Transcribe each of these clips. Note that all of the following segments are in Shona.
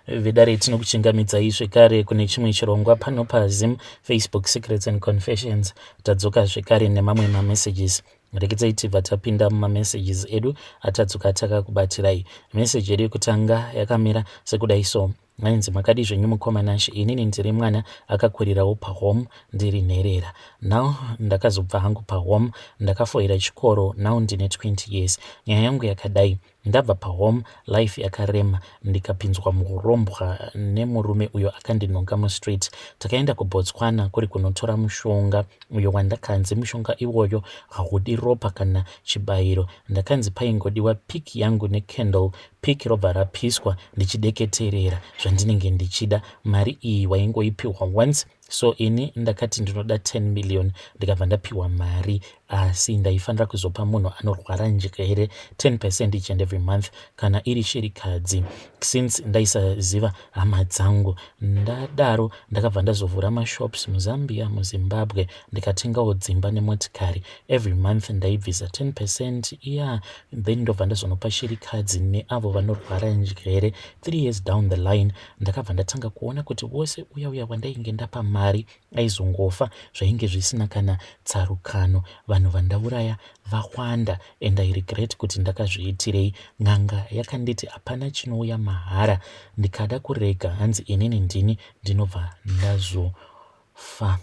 Vedare, tinokuchingamidzai zvekare kune chimwe chirongwa pano paZim Facebook Secrets and Confessions. Tadzoka zvekare nemamwe mamessages. Rekedzai tibva tapinda mumamessages edu atadzoka takakubatirai. Meseji yedu yekutanga yakamira sekudai so. Ainzi, "Makadi zvenyu mukoma Nashe? Inini ndiri mwana akakurirawo pahome, ndiri nherera. Now ndakazobva hangu pahome, ndakafoira chikoro. Now ndine 20 years. Nyaya yangu yakadai: ndabva pahome, life yakarema, ndikapinzwa muurombwa nemurume uyo akandinhonga mustreet. Takaenda kuBotswana kuri kunotora mushonga uyo wandakanzi mushonga iwoyo haudi ropa kana chibayiro. Ndakanzi paingodiwa pick yangu necandle, pick robva rapiswa ndichideketerera zvandinenge ndichida. Mari iyi waingoipiwa once, so ini ndakati ndinoda 10 million, ndikabva ndapiwa mari, asi ndaifanira kuzopa munhu anorwara njere 10% each and every month kana iri shirikadzi, since ndaisaziva hama dzangu. Ndadaro ndakabva ndazovhura mashops muZambia, muZimbabwe, ndikatengawo dzimba nemotikari. Every month ndaibvisa 10% iya, then ndobva ndazonopa shirikadzi neavo vanorwara njere. 3 years down the line ndakabva ndatanga kuona kuti wose uya uya wandainge ndapa mari aizongofa, zvainge zvisina kana tsarukano. Vanhu vandauraya vawanda and I regret kuti ndakazviitirei. N'anga yakanditi hapana chinouya mahara, ndikada kurega, hanzi inini ndini ndinobva ndazofa."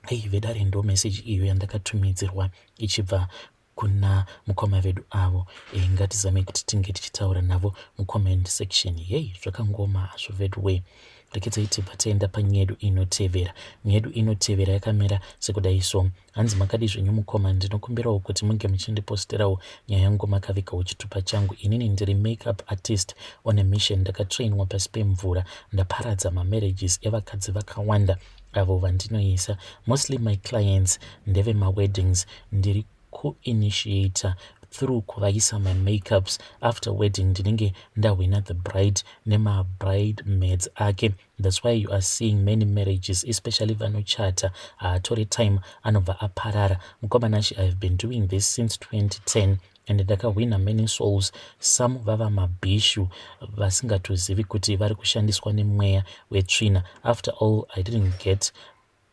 Hei vedare, ndo meseji iyo yandakatumidzirwa ichibva kuna mukoma vedu avo. Ngatizamei kuti tinge tichitaura navo mucomment section. Yei, zvakangoma hazvo vedu wei. Rekedzai tibva taenda panyedu inotevera. Nyedu inotevera yakamira sekudai so. Hanzi, "Makadi zvenyu mukoma? Ndinokumbirawo kuti munge muchindiposterawo nyaya yangu makavigawo chitupa changu. Inini ndiri makeup artist on a mission. Ndakatrainwa pasi pemvura. Ndaparadza mamarriages evakadzi vakawanda avo vandinoisa. Mostly my clients ndevemaweddings. Ndiri kuinitiata through kuvaisa mamakeups. After wedding ndinenge ndahwina the bride nemabridemaids ake. That's why you are seeing many marriages, especially vanochata, haatori time, anobva aparara. Mukoma Nashe, I have been doing this since 2010 and ndakahwina many souls. Some vava mabhishu vasingatozivi kuti vari kushandiswa nemweya wetsvina. After all, I didn't get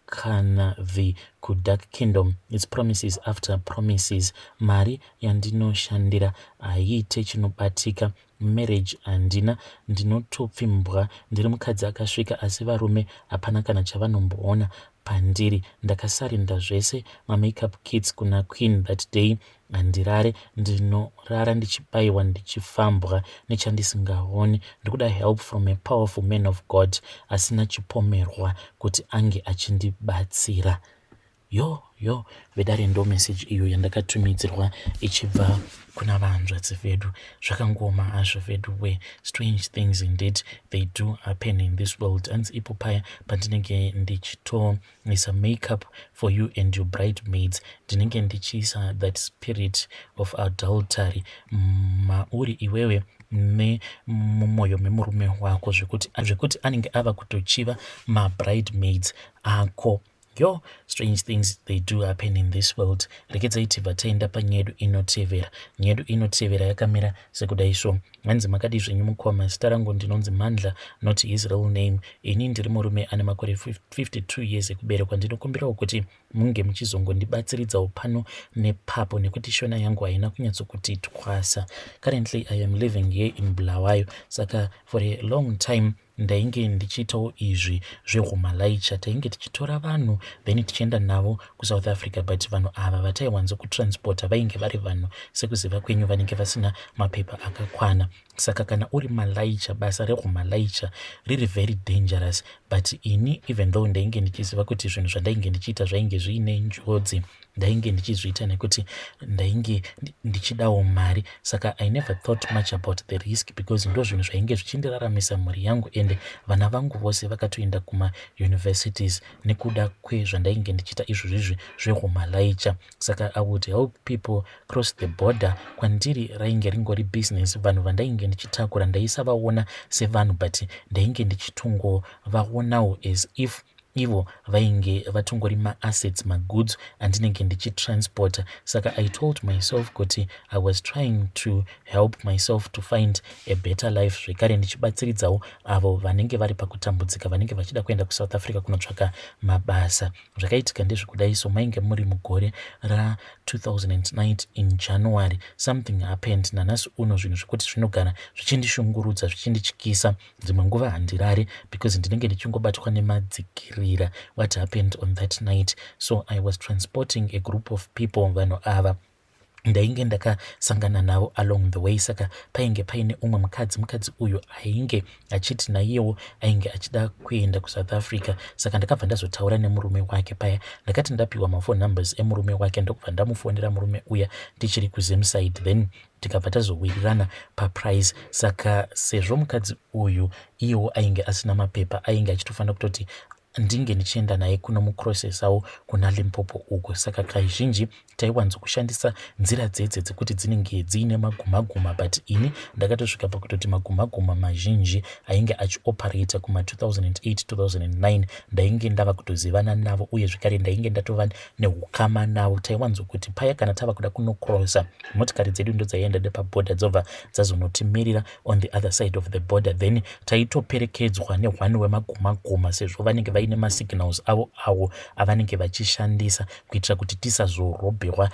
kana the kudark kingdom. It's promises after promises. Mari yandinoshandira haiite chinobatika. Marriage handina, ndinotopfimbwa. Ndiri mukadzi akasvika, asi varume hapana kana chavanomboona pandiri. Ndakasarinda zvese, mamakeup kits kuna Queen. That day handirare, ndinorara ndichibayiwa, ndichifambwa nechandisingaoni. Ndikuda help from a powerful man of God asina chipomerwa kuti ange achindibatsira." Yo yo, vedare, ndo meseji iyo yandakatumidzirwa ichibva kuna vanzvadzi vedu. Zvakangoma hazvo vedu we. Strange things indeed, they do happen in this world. Anzi ipo paya pandinenge ndichitoisa makeup for you and your bridemaids, ndinenge ndichiisa that spirit of adultery mauri iwewe nemumwoyo memurume wako, zvekuti anenge ava kutochiva mabridemaids ako. Yo, strange things, they do happen in this world. Rekedzai tibva taenda panyedu inotevera. Nyedu inotevera yakamira sekudai so. Hanzi, "Makadi zvenyu mukoma? Zita rangu ndinonzi Mandla, not his real name. Ini ndiri murume ane makore 52 years ekuberekwa. Ndinokumbirawo kuti munge muchizongondibatsiridzawo pano nepapo nekuti shona yangu haina kunyatsokuti twasa. Currently I am living here in Bulawayo. Saka for a long time ndainge ndichiitawo izvi zvehumalaicha. Tainge tichitora vanhu, then tichienda navo kuSouth Africa, but vanhu ava vataiwanzo kutransporta vainge vari vanhu, sekuziva kwenyu, vanenge vasina mapepa akakwana. Saka kana uri malaicha, basa rehumalaicha riri very dangerous. But ini, even though ndainge ndichiziva kuti zvinhu zvandainge ndichiita zvainge zviine njodzi, ndainge ndichizviita nekuti ndainge ndichidawo mari. Saka I never thought much about the risk because ndo zvinhu zvainge zvichindiraramisa mhuri yangu, ende vana vangu vose vakatoenda kumauniversities nekuda kwezvandainge ndichiita izvozvizvi zvehumalaicha. Saka I would help people cross the border. Kwandiri rainge ringori business. Vanhu vandainge ndichitakura ndaisavaona sevanhu, but ndainge ndichitongovaonawo as if Ivo vainge vatongori maassets, magoods andinenge ndichitransporta. Saka I told myself kuti I was trying to help myself to find a better life, zvekare ndichibatsiridzawo avo vanenge vari pakutambudzika, vanenge vachida kuenda kuSouth Africa kunotsvaka mabasa. Zvakaitika ndezvekudai. So mainge muri mugore ra2009 in January. Something happened. Nanhasi uno zvinhu zvekuti zvinogara zvichindishungurudza, zvichindityisa. Dzimwe nguva handirari because ndinenge ndichingobatwa nemadzikirira. What happened on that night? So I was transporting a group of people. Vanhu ava ndainge ndakasangana navo along the way. Saka painge paine umwe mukadzi. Mukadzi uyu ainge achiti naiyewo ainge achida kuenda kuSouth Africa. Saka ndakabva ndazotaura nemurume wake paya. Ndakati ndapiwa maphone numbers emurume wake, ndokubva ndamufonera murume uya ndichiri kuZim side. Then tikabva tazowirirana paprice. Saka sezvo mukadzi uyu iyewo ainge asina mapepa, ainge achitofanira kutoti ndinge ndichienda naye kunomucrossesawo kuna Limpopo uko. Saka kazhinji taiwanzokushandisa nzira dzedze dzekuti dzinenge dziine magumaguma, but ini ndakatosvika pakutoti magumaguma mazhinji ainge achioperata kuma2008 2009 ndainge ndava kutozivana navo, uye zvekare ndainge ndatova neukama navo. Taiwanzokuti paya kana tava kuda kunocrossa, motikari dzedu ndo dzaienda nepabhodha, dzobva dzazonotimirira on the other side of the border. Then taitoperekedzwa nehwani wemagumaguma, sezvo vanenge vaine masignals avo awo avanenge vachishandisa kuitira kuti tisazorobherwa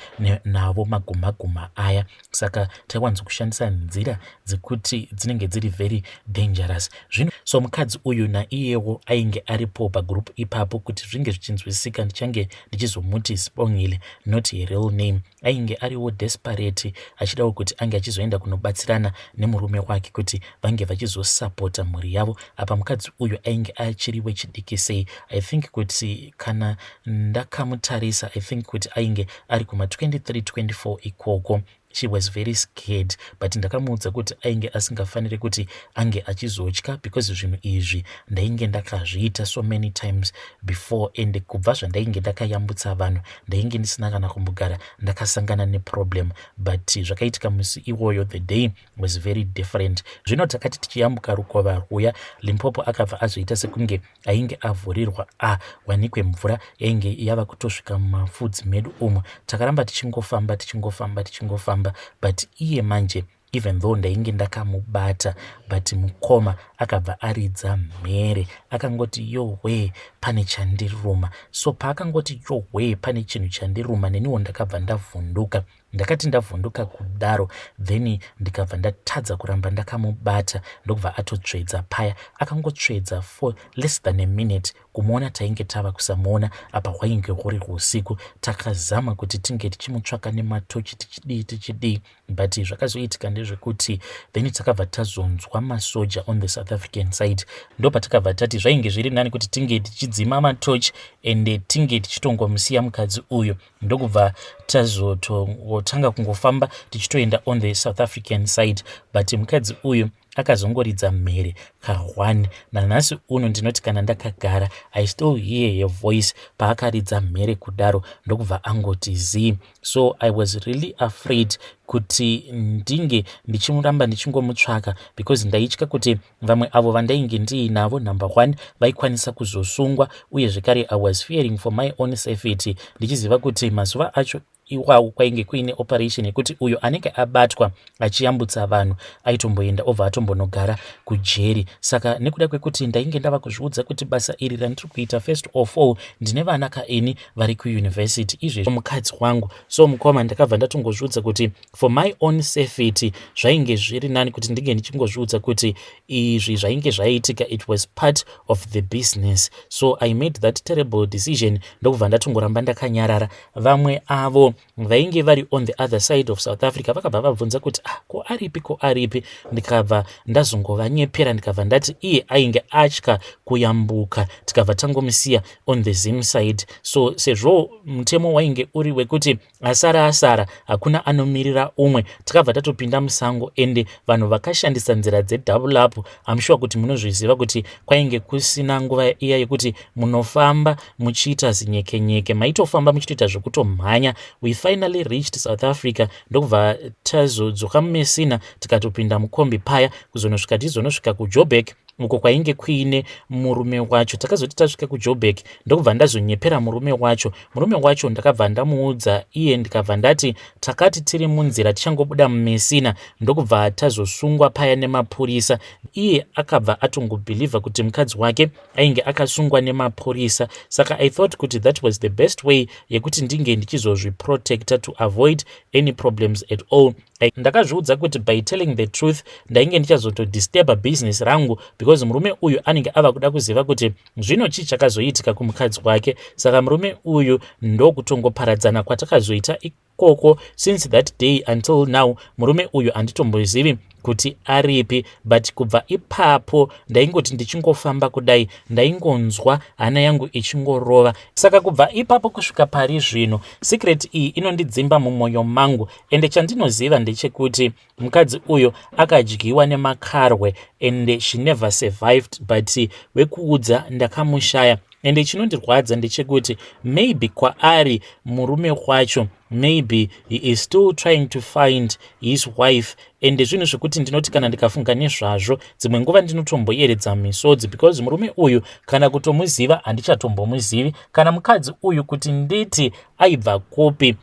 navo magumaguma aya. Saka taiwanzokushandisa nzira dzekuti dzinenge dziri very dangerous zvino. So mukadzi uyu naiyewo ainge aripo pagroup ipapo. Kuti zvinge zvichinzwisika, ndichange ndichizomuti Sibongile, not her real name. Ainge ariwo desperate, achidawo kuti ange achizoenda kunobatsirana nemurume wake kuti vange vachizosapota mhuri yavo. Apa mukadzi uyu ainge achiri wechidiki sei. I think kuti kana ndakamutarisa, I think kuti ainge ari kuma23 24 ikoko. She was very scared, but ndakamuudza kuti ainge asingafaniri kuti ange achizotya, because zvinhu izvi ndainge ndakazviita so many times before, and kubva zvandainge ndakayambutsa vanhu, ndainge ndisina kana kumbogara ndakasangana neproblem. But zvakaitika musi iwoyo, the day was very different. Zvino takati tichiyambuka rukova rwuya, Limpopo akabva azoita sekunge ainge avhurirwa, a wanikwe mvura yainge yava kutosvika mumafudzi medu umo. Takaramba tichingofamba, tichingofamba, tichingofamba, but iye manje, even though ndainge ndakamubata, but mukoma akabva aridza mhere. Akangoti, "Yowe, pane chandiruma." So paakangoti, "Yowe, pane chinhu chandiruma," neniwo ndakabva ndavhunduka. Ndakati ndavhunduka kudaro, then ndikabva ndatadza kuramba ndakamubata, ndokubva atotsvedza paya. Akangotsvedza for less than a minute. Kumuona tainge tava kusamuona. Apa hwainge huri usiku. Takazama kuti tinge tichimutsvaka nematochi, tichidii, tichidii, but zvakazoitika ndezvekuti then takabva tazonzwa masoja on the South African side. Ndopatakabva tati zvainge zviri nani kuti tinge tichidzima matochi ende tinge tichitongomusiya mukadzi uyu, ndokubva tazotongotanga kungofamba tichitoenda on the South African side. But mukadzi uyu akazongoridza mhere ka1. Nanhasi uno ndinoti kana ndakagara, I still hear her voice paakaridza mhere kudaro, ndokubva angoti zii. So I was really afraid kuti ndinge ndichimuramba ndichingomutsvaka, because ndaitya kuti vamwe avo vandainge ndiinavo, number one, vaikwanisa kuzosungwa, uye zvekare I was fearing for my own safety, ndichiziva kuti mazuva acho iwawo kwainge kuine operation yekuti uyo anenge abatwa achiyambutsa vanhu aitomboenda obva atombonogara kujeri. Saka nekuda kwekuti ndainge ndava kuzviudza kuti basa iri randiri kuita, first of all ndine vana kaini vari kuyunivhesity, izvezvo mukadzi wangu. So mukoma, ndakabva ndatongozviudza kuti for my own safety zvainge zviri nani kuti ndinge ndichingozviudza kuti izvi zvainge zvaitika, it was part of the business. So I made that terrible decision, ndokubva ndatongoramba ndakanyarara. Vamwe avo vainge vari on the other side of South Africa vakabva vabvunza kuti, "Ah, ko aripi? Ko aripi?" Ndikabva ndazongovanyepera, ndikabva ndati iye ainge atya kuyambuka, tikabva tangomusiya on the Zim side. So sezvo mutemo wainge uri wekuti asara asara, hakuna anomirira umwe, takabva tatopinda musango. Ende vanhu vakashandisa nzira dzedouble up. I'm sure kuti munozviziva kuti kwainge kusina nguva iya yekuti munofamba muchiita zinyekenyeke, maitofamba muchitoita zvekutomhanya. We finally reached South Africa, ndokubva tazodzoka muMessina, tikatopinda mukombi paya kuzonosvika, tizonosvika kuJoburg. uko kwainge kuine murume wacho. Takazoti tasvika kuJoburg, ndokubva ndazonyepera murume wacho. Murume wacho ndakabva ndamuudza iye, ndikabva ndati takati tiri munzira tichangobuda muMessina, ndokubva tazosungwa paya nemapurisa. Iye akabva atongobhilivha kuti mukadzi wake ainge akasungwa nemapurisa. Saka I thought kuti that was the best way yekuti ndinge ndichizozviprotecta to avoid any problems at all. Ndakazviudza kuti by telling the truth ndainge ndichazotodisturba business rangu, because murume uyu anenge ava kuda kuziva kuti zvino chii chakazoitika kumukadzi wake. Saka murume uyu ndokutongoparadzana kwatakazoita ikoko. Since that day until now, murume uyu handitombozivi kuti aripi, but kubva ipapo ndaingoti ndichingofamba kudai, ndaingonzwa hana yangu ichingorova. Saka kubva ipapo kusvika pari zvino, secret iyi inondidzimba mumwoyo mangu. Ende chandinoziva ndechekuti mukadzi uyo akadyiwa nemakarwe and she never survived, but wekuudza ndakamushaya. Ende chinondirwadza ndechekuti maybe kwaari murume wacho, maybe he is still trying to find his wife. Ende zvinhu zvekuti ndinoti kana ndikafunga nezvazvo, dzimwe nguva ndinotomboyeredza misodzi, because murume uyu kana kutomuziva handichatombomuzivi. Kana mukadzi uyu, kuti nditi aibva kupi,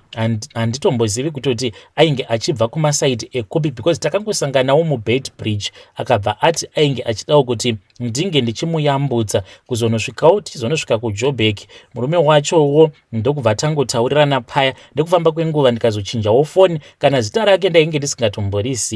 handitombozivi kutoti ainge achibva kumasaidi ekupi, because takangosanganawo muBeitbridge. Akabva ati ainge achidawo kuti ndinge ndichimuyambutsa kuzonosvikawo, tichizonosvika kuJoburg. Murume wachowo ndokubva tangotaurirana paya. Ndekufamba kwenguva ndikazochinjawo foni, kana zita rake ndainge ndisingatomborizivi.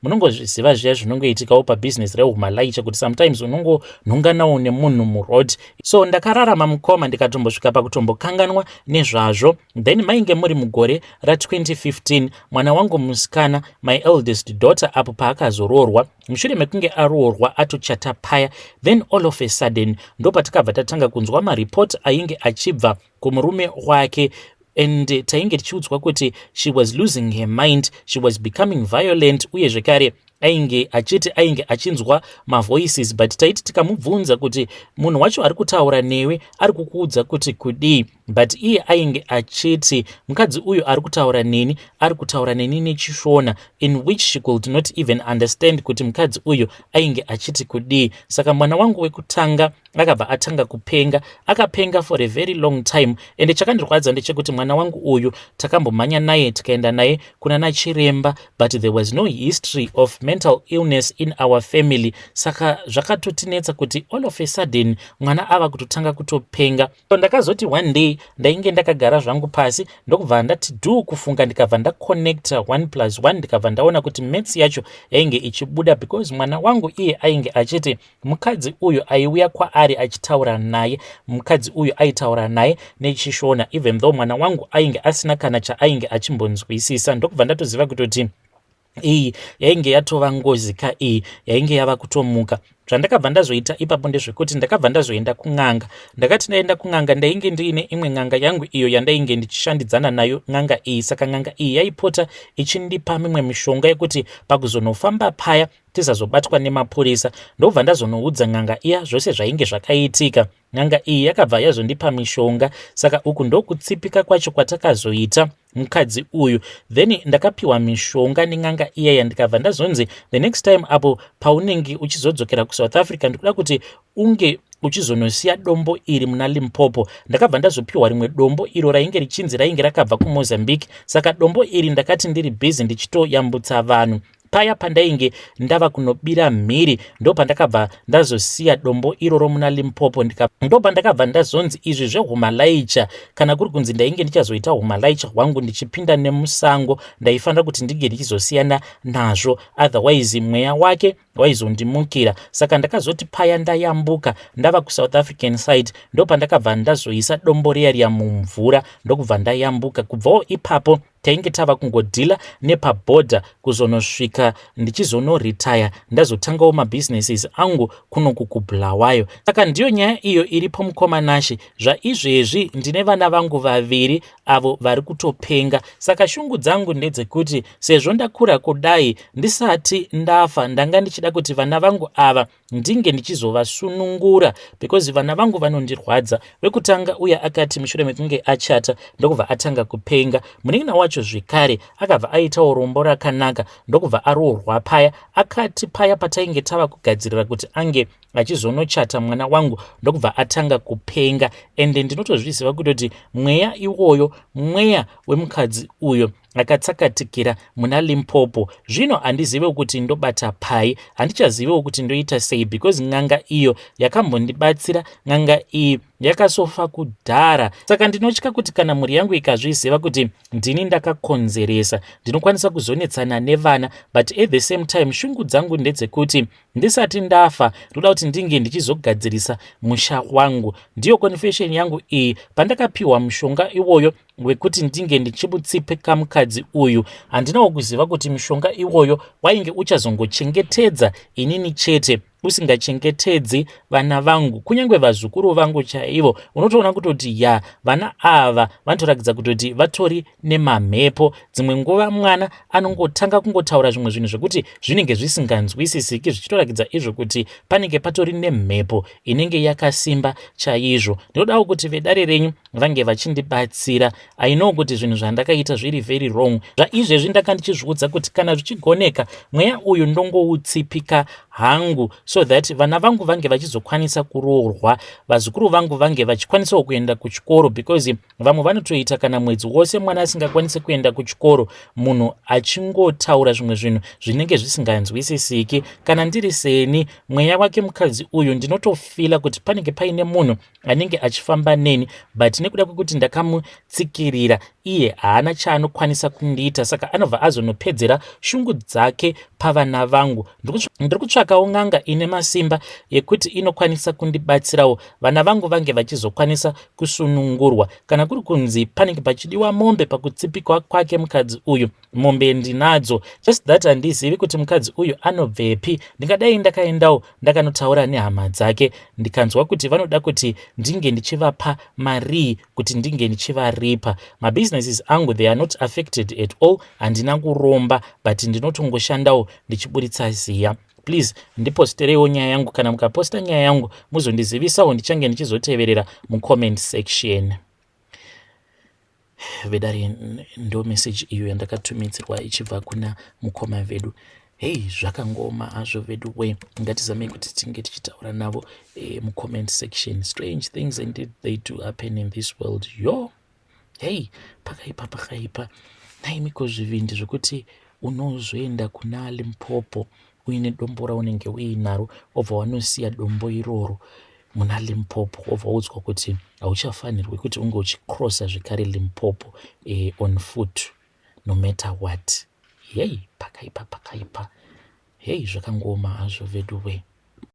Munongozviziva zviya zvinongoitikawo pabhizinesi rehumalaicha, kuti sometimes unongonhonganawo nemunhu muroad. So ndakararama, mukoma, ndikatombosvika pakutombokanganwa nezvazvo. Then mainge muri mugore ra2015, mwana wangu musikana, my eldest daughter, apo paakazoroorwa, mushure mekunge aroorwa atochata paya, then all of a sudden ndopatakabva tatanga kunzwa maripoti ainge achibva kumurume wake. And tainge tichiudzwa kuti she was losing her mind, she was becoming violent, uye zvekare ainge achiti ainge achinzwa mavoices. But taiti tikamubvunza kuti munhu wacho ari kutaura newe ari kukuudza kuti kudii, but iye ainge achiti mukadzi uyu ari kutaura neni, ari kutaura neni nechiShona, in which she could not even understand kuti mukadzi uyu ainge achiti kudii. Saka mwana wangu wekutanga akabva atanga kupenga. Akapenga for a very long time. Ende chakandirwadza ndechekuti mwana wangu uyu takambomhanya naye, tikaenda naye kuna nachiremba, but there was no history of mental illness in our family. Saka zvakatotinetsa kuti all of a sudden mwana ava kutotanga kutopenga. So ndakazoti one day ndainge ndakagara zvangu pasi, ndokubva ndati dhuu kufunga, ndikabva ndaconnecta 1 plus 1, ndikabva ndaona kuti maths yacho yainge ichibuda, because mwana wangu iye ainge achiti mukadzi uyu aiuya kwaari achitaura naye, mukadzi uyu aitaura naye nechiShona, even though mwana wangu ainge asina kana chaainge achimbonzwisisa. Ndokubva ndatoziva kutoti iyi yainge yatova ngozi ka, iyi yainge yava kutomuka. Zvandakabva ndazoita ipapo ndezvekuti ndakabva ndazoenda kun'anga. Ndakati ndaenda kun'anga, ndainge ndiine imwe n'anga yangu iyo yandainge ndichishandidzana nayo n'anga iyi. Saka n'anga iyi yaipota ichindipa mimwe mishonga yekuti pakuzonofamba paya tisazobatwa nemapurisa. Ndobva ndazonoudza n'anga iya zvose zvainge zvakaitika. N'anga iyi yakabva yazondipa mishonga. Saka uku ndokutsipika kwacho kwatakazoita mukadzi uyu. Then ndakapiwa mishonga nen'anga iyaya, ndikabva ndazonzi the next time apo paunenge uchizodzokera kuSouth Africa, ndikuda kuti unge uchizonosiya dombo iri muna Limpopo. Ndakabva ndazopiwa rimwe dombo iro rainge richinzi rainge rakabva kuMozambique. Saka dombo iri ndakati ndiri bhizi ndichitoyambutsa vanhu paya pandainge ndava kunobira mhiri, ndo pandakabva ndazosiya dombo iroro muna Limpopo. Ndo pandakabva ndazonzi izvi zvehumalaicha, kana kuri kunzi ndainge ndichazoita humalaicha hwangu ndichipinda nemusango, ndaifanira kuti ndinge ndichizosiyana nazvo, otherwise mweya wake waizondimukira. Saka ndakazoti paya ndayambuka ndava kuSouth African side, ndo pandakabva ndazoisa dombo riya riya mumvura, ndokubva ndayambuka. Kubvawo ipapo tainge tava kungodhila nepabhodha kuzonosvika ndichizonoretire, ndazotangawo mabusinesses angu kunoku kuBulawayo. Saka ndiyo nyaya iyo iripo, mukoma Nashe. Zvaizvezvi ndine vana vangu vaviri avo vari kutopenga. Saka shungu dzangu ndedzekuti sezvo ndakura kudai, ndisati ndafa ndanga ndichida kuti vana vangu ava Ndinge ndichizovasunungura because vana vangu vanondirwadza. Wekutanga uya akati mushure mekunge achata ndokubva atanga kupenga. Munin'ina wacho zvekare akabva aitawo rombo rakanaka ndokubva aroorwa paya. Akati paya patainge tava kugadzirira kuti ange achizonochata mwana wangu ndokubva atanga kupenga. Ende ndinotozviziva kutoti mweya iwoyo mweya wemukadzi uyo akatsakatikira muna Limpopo. Zvino handizivewo kuti ndobata pai, handichazivewo kuti ndoita sei because n'anga iyo yakambondibatsira, n'anga iyi yakasofa kudhara. Saka ndinotya kuti kana mhuri yangu ikazviziva kuti ndini ndakakonzeresa, ndinokwanisa kuzonetsana nevana. But at the same time shungu dzangu ndedzekuti ndisati ndafa ndoda kuti ndinge ndichizogadzirisa musha wangu. Ndiyo confession yangu iyi. Pandakapiwa mushonga iwoyo wekuti ndinge ndichimutsipika mukadzi uyu, handinawo kuziva kuti mushonga iwoyo wainge uchazongochengetedza inini chete, usingachengetedzi vana vangu, kunyange vazukuru vangu chaivo. Unotoona kutoti ya, vana ava vanotoratidza kutoti vatori nemamhepo. Dzimwe nguva mwana anongotanga kungotaura zvimwe zvinhu zvekuti zvinenge zvisinganzwisisiki, zvichitoratidza izvo kuti panenge patori nemhepo inenge yakasimba chaizvo. Ndinodawo kuti vedare renyu vange vachindibatsira. I know kuti zvinhu zvandakaita zviri very wrong. Zvaizvezvi ndanga ndichizviudza kuti kana zvichigoneka, mweya uyu ndongoutsipika hangu so that vana vangu vange vachizokwanisa kuroorwa, vazukuru vangu vange vachikwanisawo kuenda kuchikoro, because vamwe vanotoita kana mwedzi wose mwana asingakwanisi kuenda kuchikoro, munhu achingotaura zvimwe zvinhu zvinenge zvisinganzwisisiki. Kana ndiri seni, mweya wake mukadzi uyu ndinotofeela kuti panenge paine munhu anenge achifamba neni, but nekuda kwekuti ndakamutsikirira, iye haana chaanokwanisa kundiita, saka anobva azonopedzera shungu dzake pavana vangu. Ndiri kutsvakawo n'anga ine masimba yekuti inokwanisa kundibatsirawo vana vangu vange vachizokwanisa kusunungurwa. Kana kuri kunzi panenge pachidiwa mombe pakutsipikwa kwake mukadzi uyu, mombe ndinadzo. Just that handizivi kuti mukadzi uyu anobvepi. Ndingadai ndakaendawo ndakanotaura nehama dzake, ndikanzwa kuti vanoda kuti ndinge ndichivapa marii kuti ndinge ndichivaripa. Mabusinesses angu, they are not affected at all. Handina kuromba, but ndinotongoshandawo ndichiburitsa ziya. Please ndipostereiwo nyaya yangu. Kana mukaposta nyaya yangu, muzondizivisawo, ndichange ndichizoteverera mucomment section. Vedare, ndo message iyo yandakatumidzirwa ichibva kuna mukoma vedu. Hei, zvakangoma hazvo vedu we. Ngatizamei kuti tinge tichitaura navo mucomment section. Strange things indeed, they do happen in this world. Yo, hei, pakaipa, pakaipa. Naimiko zvivindi zvekuti unozoenda kuna Limpopo uine dombo raunenge uinaro, wobva wanosiya dombo iroro muna Limpopo, wobva waudzwa kuti hauchafanirwi kuti unge uchicrossa zvekare Limpopo on foot no matter what. Hei, pakaipa, pakaipa. Hei, zvakangoma hazvo vedu we.